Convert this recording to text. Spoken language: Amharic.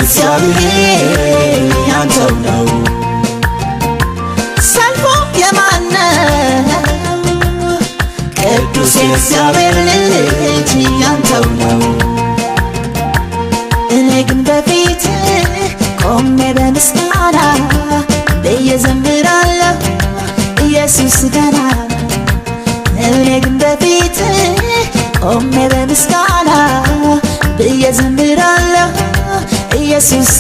እግዚአብሔር ያንተው ነው። ሰልፉ የማነው? ቅዱስ የእግዚአብሔር ልጅ ያንተው ነው። እኔ ግን በፊትህ ቆሜ በምስጋና ብዬ ዘምራለሁ፣ ኢየሱስ ገና። እኔ ግን በፊትህ ቆሜ በምስጋና ብዬ ዘምራለሁ፣ ኢየሱስ